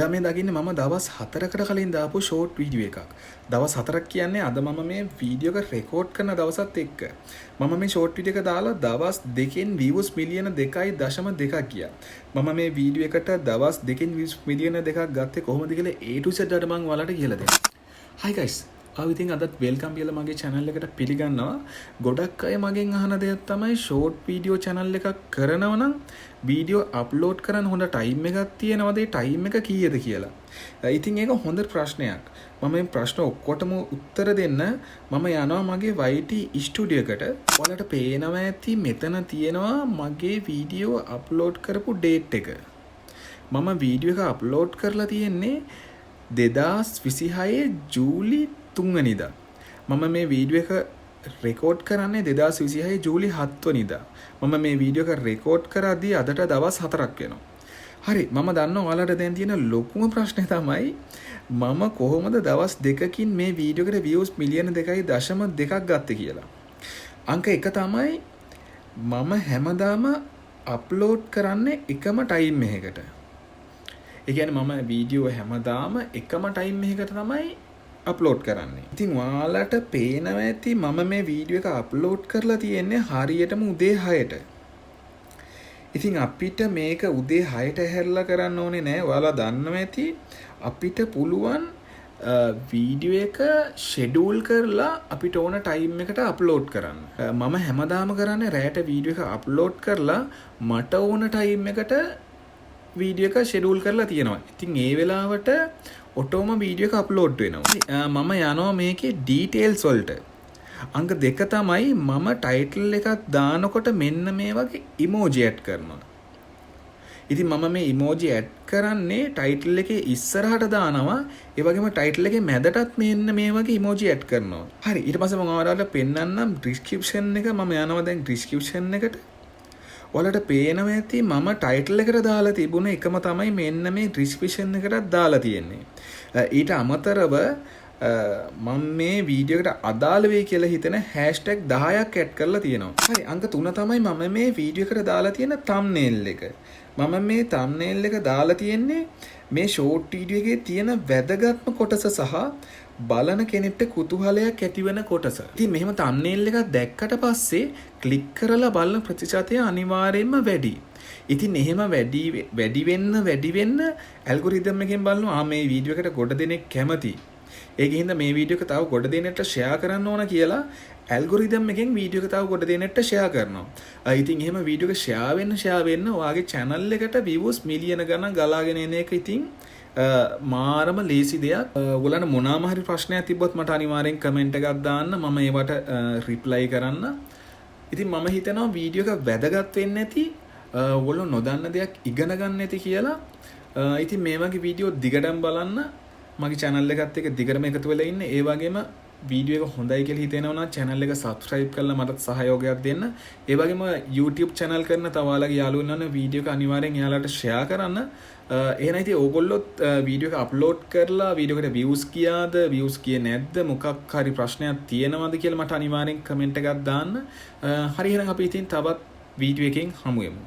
ඔයා මේ දකින්නේ මම දවස් 4කට කලින් දාපු ෂෝට් වීඩියෝ එකක්. දවස් 4ක් කියන්නේ අද මම මේ වීඩියෝ එක රෙකෝඩ් කරන දවසත් එක්ක. මම මේ ෂෝට් වීඩියෝ එක දාලා දවස් 2කින් වීව්ස් මිලියන 2.2ක් ගියා. මම මේ වීඩියෝ එකට දවස් 2කින් වීව්ස් මිලියන 2ක් ගත්තේ කොහොමද කියලා A to Z වලට මම ඔයාලට කියලා දෙන්නම්. Hi guys. ආ, ඉතින් අදත් welcome කියලා මගේ channel එකට පිළිගන්නවා. ගොඩක් අය මගෙන් අහන දෙයක් තමයි, ෂෝට් වීඩියෝ channel එකක් කරනවා නම් වීඩියෝ අප්ලෝඩ් කරන්න හොඳ ටයිම් එකක් තියෙනවද, ඒ ටයිම් එක කීයද කියලා. ඉතින් ඒක හොඳ ප්‍රශ්නයක්. මම මේ ප්‍රශ්න ඔක්කොටම උත්තර දෙන්න මම යනවා මගේ YT studio එකට. ඔයාලට පේනවා ඇති මෙතන තියෙනවා මගේ වීඩියෝ අප්ලෝඩ් කරපු ඩේට් එක. මම වීඩියෝ එක අප්ලෝඩ් කරලා තියෙන්නේ 2026 ජූලි 3 වෙනිදා. මම මේ වීඩියෝ එක රෙකෝඩ් කරන්නේ 2026 ජූලි 7 වෙනිදා. මම මේ වීඩියෝ එක රෙකෝඩ් කරද්දී අදට දවස් 4ක් වෙනවා. හරි, මම දන්නවා ඔයාලට දැන් තියෙන ලොකුම ප්‍රශ්නේ තමයි මම කොහොමද දවස් 2කින් මේ වීඩියෝ එකට වීව්ස් මිලියන 2.2ක් ගත්තේ කියලා. අංක 1 තමයි මම හැමදාම අප්ලෝඩ් කරන්නේ එකම ටයිම් එකකට. ඒ කියන්නේ මම වීඩියෝ හැමදාම එකම ටයිම් එකකට තමයි අප්ලෝඩ් කරන්නේ. ඉතින් ඔයාලට පේනවා ඇති මම මේ වීඩියෝ එක අප්ලෝඩ් කරලා තියෙන්නේ හරියටම උදේ 6ට. ඉතින් අපිට මේක උදේ 6ට ඇහැරලා කරන්න ඕනේ නෑ. ඔයාලා දන්නවා ඇති අපිට පුළුවන් වීඩියෝ එක ෂෙඩියුල් කරලා අපිට ඕන ටයිම් එකට අප්ලෝඩ් කරන්න. මම හැමදාම කරන්නේ රෑට වීඩියෝ එක අප්ලෝඩ් කරලා මට ඕන ටයිම් එකට වීඩියෝ එක ෂෙඩියුල් කරලා තියෙනවා. ඉතින් ඒ වෙලාවට ඔටෝම වීඩියෝ එක අප්ලෝඩ් වෙනවා. මම යනවා මේකේ ඩීටේල්ස් වලට. අංක 2 තමයි මම ටයිටල් එකක් දානකොට මෙන්න මේ වගේ ඉමෝජි ඇඩ් කරනවා. ඉතින් මම මේ ඉමෝජි ඇඩ් කරන්නේ ටයිටල් එකේ ඉස්සරහට දානවා. ඒ වගේම ටයිටල් එකේ මැදටත් මෙන්න මේ වගේ ඉමෝජි ඇඩ් කරනවා. හරි, ඊට පස්සේ මම ඔයාලට පෙන්නන්නම් ඩිස්ක්‍රිප්ෂන් එක. මම යනවා දැන් ඩිස්ක්‍රිප්ෂන් එකට. ඔයාලට පේනවා ඇති මම ටයිටල් එකට දාලා තිබුණ එකම තමයි මෙන්න මේ ඩිස්ක්‍රිප්ෂන් එකටත් දාලා තියෙන්නේ. ඊට අමතරව මම මේ වීඩියෝ එකට අදාළ වෙයි කියලා හිතෙන හැෂ්ටැග් 10ක් ඇඩ් කරලා තියෙනවා. හරි, අංක 3 තමයි මම මේ වීඩියෝ එකට දාලා තියෙන තම්නේල් එක. මම මේ තම්නේල් එක දාලා තියෙන්නේ මේ ෂෝට් වීඩියෝ එකේ තියෙන වැදගත්ම කොටස සහ බලන කෙනෙක්ට කුතුහලයක් ඇතිවන කොටස. ඉතින් මෙහෙම තම්නේල් එකක් දැක්කට පස්සේ ක්ලික් කරලා බලන ප්‍රතිශතය අනිවාර්යයෙන්ම වැඩි. ඉතින් එහෙම වැඩි වැඩි වෙන්න වැඩි වෙන්න ඇල්ගොරිතම් එකෙන් බලනවා, ආ, මේ වීඩියෝ එකට ගොඩ දෙනෙක් කැමති. ඒක හින්දා මේ වීඩියෝ එක තව ගොඩ දෙනෙක්ට ෂෙයා කරන්න ඕන කියලා ඇල්ගොරිතම් එකෙන් වීඩියෝ එක තව ගොඩ දෙනෙක්ට ෂෙයා කරනවා. ඉතින් එහෙම වීඩියෝ එක ෂෙයා වෙන්න ෂෙයා වෙන්න ඔයාගේ channel එකට views මිලියන ගණන් ගලාගෙන එන එක ඉතින් මාරම ලේසි දෙයක්. ඔයගොල්ලන්ට මොනාම හරි ප්‍රශ්නයක් තිබ්බොත් මට අනිවාර්යෙන් කමෙන්ට් එකක් දාන්න, මම ඒවට රිප්ලයි කරන්න. ඉතින් මම හිතනවා වීඩියෝ එක වැදගත් වෙන්න ඇති, ඔයගොල්ලෝ නොදන්න දෙයක් ඉගෙන ගන්න ඇති කියලා. ඉතින් මේ වගේ වීඩියෝ දිගටම බලන්න මගේ channel එකත් එක්ක දිගටම එකතු වෙලා ඉන්න. ඒ වගේම වීඩියෝ එක හොඳයි කියලා හිතෙනවා නම් channel එක subscribe කරලා මටත් සහයෝගයක් දෙන්න. ඒ වගේම YouTube channel කරන තව ඔයාලගේ යාළුවෝ ඉන්නවනම් වීඩියෝ එක අනිවාර්යෙන් එයාලට share කරන්න. එහෙනම් ඉතින් ඕගොල්ලොත් වීඩියෝ එක අප්ලෝඩ් කරලා වීඩියෝ එකට views ගියාද, views ගියේ නැද්ද, මොකක් හරි ප්‍රශ්නයක් තියෙනවද කියලා මට අනිවාර්යෙන් කමෙන්ට් එකක් දාන්න. හරි, එහෙනම් අපි ඉතින් තවත් වීඩියෝ එකකින් හමු වෙමු.